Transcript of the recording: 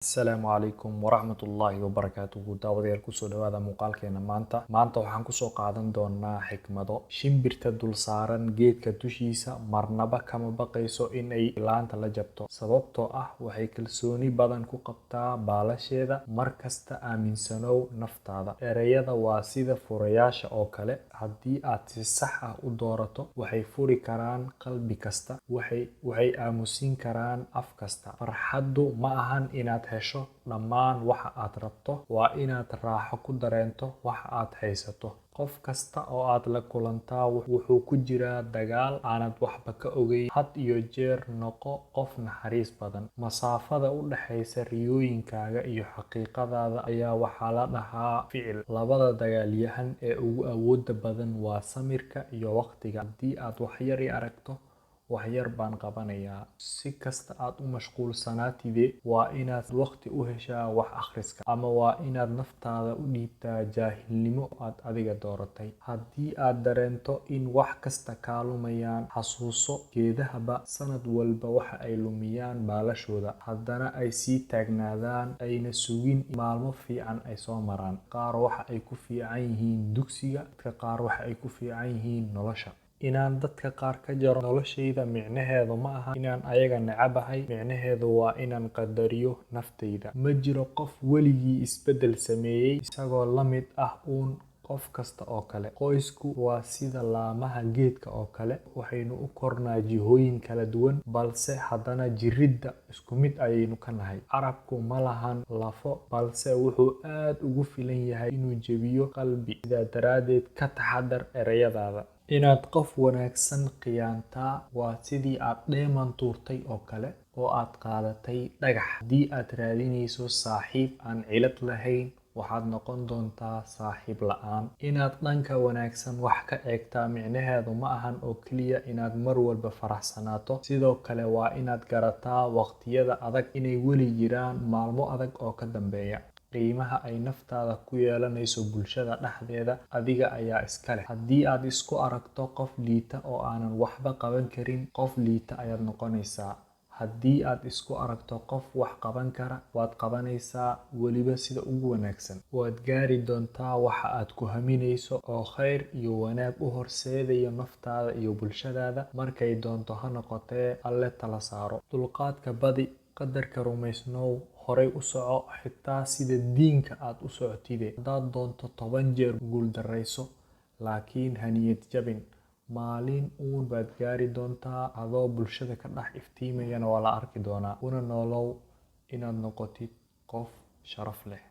Asalaamu calaykum waraxmatullaahi wabarakaatuhu. Daawadayaal, kusoo dhawaada muuqaalkeena maanta. Maanta waxaan kusoo qaadan doonaa xikmado. Shimbirta dul saaran geedka dushiisa marnaba kama baqayso in ay laanta la jabto, sababtoo ah waxay kalsooni badan ku qabtaa baalasheeda. Mar kasta aaminsanow naftaada. Ereyada waa sida furayaasha oo kale: haddii aad si sax ah u doorato, waxay furi karaan qalbi kasta, waxay aamusin karaan af kasta. Farxaddu ma ahan inaad hesho dhammaan waxa aad rabto, waa inaad raaxo ku dareento waxa aad haysato. Qof kasta oo aad la kulantaa wuxuu ku jiraa dagaal aanad waxba ka ogeyn. Had iyo jeer noqo qof naxariis badan. Masaafada u dhaxaysa riyooyinkaaga iyo xaqiiqadaada ayaa waxaa la dhahaa ficil. Labada dagaalyahan ee ugu awoodda badan waa samirka iyo waqtiga. Haddii aad wax yar i aragto, wax yar baan qabanayaa. Si kasta aad u mashquulsanaatide, waa inaad waqti u heshaa wax akhriska, ama waa inaad naftaada u dhiibtaa jaahilnimo aad adiga dooratay. Haddii aad dareento in wax kasta kaa lumayaan, xasuuso: geedahaba sanad walba waxa ay lumiyaan baalashooda, haddana ay sii taagnaadaan, ayna sugin maalmo fiican ay soo maraan. Qaar waxa ay ku fiican yihiin dugsiga, dadka qaar waxa ay ku fiican yihiin nolosha. Inaan dadka qaar ka jaro noloshayda micnaheedu ma aha inaan ayaga necabahay, micnaheedu waa inaan qadariyo naftayda. Ma jiro qof weligii isbeddel sameeyay isagoo la mid ah uun qof kasta oo kale. Qoysku waa sida laamaha geedka oo kale: waxaynu u kornaa jihooyin kala duwan, balse haddana jirridda isku mid ayaynu ka nahay. Carabku ma lahan lafo, balse wuxuu aad ugu filan yahay inuu jebiyo qalbi. Sidaa daradeed, ka taxadar erayadaada. Inaad qof wanaagsan khiyaantaa waa sidii aad dheeman tuurtay oo kale oo aad qaadatay dhagax. Haddii aad raadinayso saaxiib aan cillad lahayn, waxaad noqon doontaa saaxiib la'aan. Inaad dhanka wanaagsan wax ka eegtaa micnaheedu ma ahan oo kaliya inaad mar walba faraxsanaato, sidoo kale waa inaad garataa waqtiyada adag inay weli jiraan maalmo adag oo ka dambeeya. Qiimaha ay naftaada ku yeelanayso bulshada dhexdeeda adiga ayaa iska leh. Haddii aad isku aragto qof liita oo aanan waxba qaban karin, qof liita ayaad noqonaysaa. Haddii aad isku aragto qof wax qaban kara, waad qabanaysaa, weliba sida ugu wanaagsan. Waad gaari doontaa waxa aad ku haminayso oo khayr iyo wanaag u horseedaya naftaada iyo bulshadaada, markay doonto ha noqotee. Alle tala saaro. Dulqaadka badi, qadarka rumaysnow, horay u soco xitaa sida diinka aad u socotide. Haddaad doonto 10 jeer guuldarrayso, laakiin ha niyad jabin. Maalin uun baad gaari doontaa, adoo bulshada ka dhex iftiimayana waa la arki doonaa. Kuna noolow inaad noqotid qof sharaf leh.